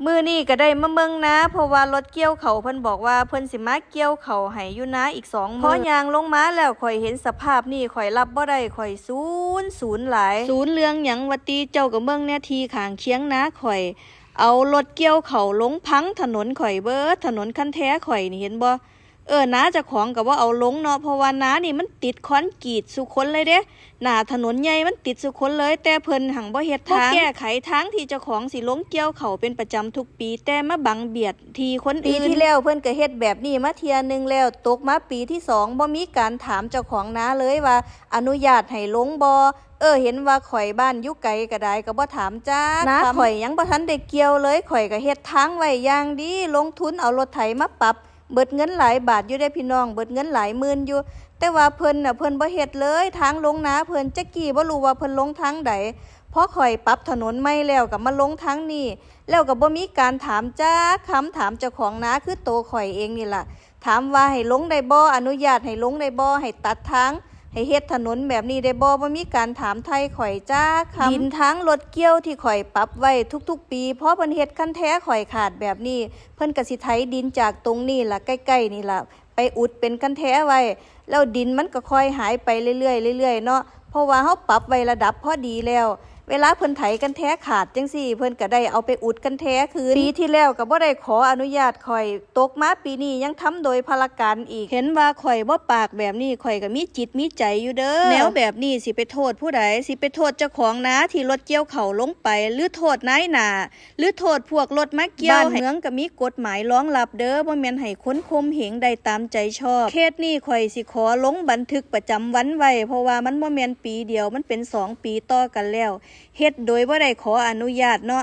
ມື້ນີ້ກໍໄດ້ມາເບິ່ງນາ ເພາະວ່າລົດກ່ຽວເຂົ້າເພິ່ນບອກວ່າເພິ່ນຊິມາກ່ຽວເຂົ້າໃຫ້ຢູ່ນາອີກສອງມື້. ພໍຍ່າງລົງມາແລ້ວ ຂ້ອຍເຫັນສະພາບນີ້ ຂ້ອຍຮັບບໍ່ໄດ້ ຂ້ອຍສູນ ສູນຫຼາຍ. ສູນເລື່ອງຫຍັງວະຕິ? ເຈົ້າກໍເບິ່ງແດ່ ທີ່ຂ້າງຄຽງນາຂ້ອຍ ເອົາລົດກ່ຽວເຂົ້າລົງພັງຖະໜົນຂ້ອຍເບິດ. ຖະໜົນຄັນແທຂ້ອຍນີ້ ເຫັນບໍ່? ເອີ ນາເຈົ້າຂອງກໍບໍ່ເອົາລົງເນາະ ເພາະວ່ານານີ້ມັນຕິດຄອນກຣີດສູ່ຄົນເລີຍເດ້. ໜ້າຖະໜົນໃຫຍ່ມັນຕິດສູ່ຄົນເລີຍ ແຕ່ເພິ່ນຫັ້ນບໍ່ເຮັດທາງ ບໍ່ແກ້ໄຂທາງທີ່ເຈົ້າຂອງຊິລົງກ່ຽວເຂົ້າເປັນປະຈຳທຸກປີ ແຕ່ມາບັງບຽດທີ່ຄົນອື່ນ. ປີທີ່ແລ້ວເພິ່ນກໍເຮັດແບບນີ້ມາເທື່ອໜຶ່ງແລ້ວ ຕົກມາປີທີ່ສອງ ບໍ່ມີການຖາມເຈົ້າຂອງນາເລີຍວ່າອະນຸຍາດໃຫ້ລົງບໍ່. ເອີ ເຫັນວ່າຂ້ອຍບ້ານຢູ່ໄກກໍໄດ້ ກໍບໍ່ຖາມຈັກຄຳ. ນາຂ້ອຍຍັງບໍ່ທັນໄດ້ກ່ຽວເລີຍ ຂ້ອຍກໍເຮັດທາງໄວ້ຢ່າງດີ ລົງທຶນເອົາລົດໄຖມາປັບ ເບິດເງິນຫຼາຍບາດຢູ່ເດ້ພີ່ນ້ອງ ເບິດເງິນຫຼາຍໝື່ນຢູ່ ແຕ່ວ່າເພິ່ນນະ ເພິ່ນບໍ່ເຮັດເລີຍ. ທາງລົງນາເພິ່ນ ຈັກກີ້ບໍ່ຮູ້ວ່າເພິ່ນລົງທາງໃດ. ພໍຂ້ອຍປັບຖະໜົນໃໝ່ແລ້ວກໍມາລົງທາງນີ້ ແລ້ວກໍບໍ່ມີການຖາມຈັກຄຳ. ຖາມເຈົ້າຂອງນາຄືໂຕຂ້ອຍເອງນີ້ລະ ຖາມວ່າໃຫ້ລົງໄດ້ບໍ່ ອະນຸຍາດໃຫ້ລົງໄດ້ບໍ່ ໃຫ້ຕັດທາງ ໃຫ້ເຮັດຖະໜົນແບບນີ້ໄດ້ບໍ່ ບໍ່ມີການຖາມໄຖ່ຂ້ອຍຈັກຄຳ. ດິນທາງລົດກ່ຽວທີ່ຂ້ອຍປັບໄວ້ທຸກໆປີ ພໍເພິ່ນເຮັດຄັນແທຂ້ອຍຂາດແບບນີ້ ເພິ່ນກໍຊິໄຖດິນຈາກຕົງນີ້ລະ ໃກ້ໆນີ້ລະ ໄປອຸດເປັນຄັນແທໄວ້ ແລ້ວດິນມັນກໍຄ່ອຍຫາຍໄປເລື້ອຍໆ ເລື້ອຍໆເນາະ ເພາະວ່າເຮົາປັບໄວ້ລະດັບພໍດີແລ້ວ. ເວລາເພິ່ນໄຖຄັນແທຂາດຈັ່ງຊີ້ ເພິ່ນກໍໄດ້ເອົາໄປອຸດຄັນແທຄືນ. ປີທີ່ແລ້ວກໍບໍ່ໄດ້ຂໍອະນຸຍາດຂ້ອຍ ຕົກມາປີນີ້ຍັງທຳໂດຍພາລະການອີກ. ເຫັນວ່າຂ້ອຍບໍ່ປາກແບບນີ້ ຂ້ອຍກໍມີຈິດມີໃຈຢູ່ເດີ. ແນວແບບນີ້ຊິໄປໂທດຜູ້ໃດ? ຊິໄປໂທດເຈົ້າຂອງນາທີ່ລົດກ່ຽວເຂົ້າລົງໄປ ຫຼືໂທດນາຍໜ້າ ຫຼືໂທດພວກລົດມາກ່ຽວ. ບ້ານເມືອງກໍມີກົດໝາຍລອງຮັບເດີ ບໍ່ແມ່ນໃຫ້ຄົນຂົ່ມເຫງໄດ້ຕາມໃຈຊອບ. ເຄສນີ້ຂ້ອຍຊິຂໍລົງບັນທຶກປະຈຳວັນໄວ້ ເພາະວ່າມັນບໍ່ແມ່ນປີດຽວ ມັນເປັນສອງປີຕໍ່ກັນແລ້ວ ເຮັດໂດຍບໍ່ໄດ້ຂໍອະນຸຍາດເນາະ.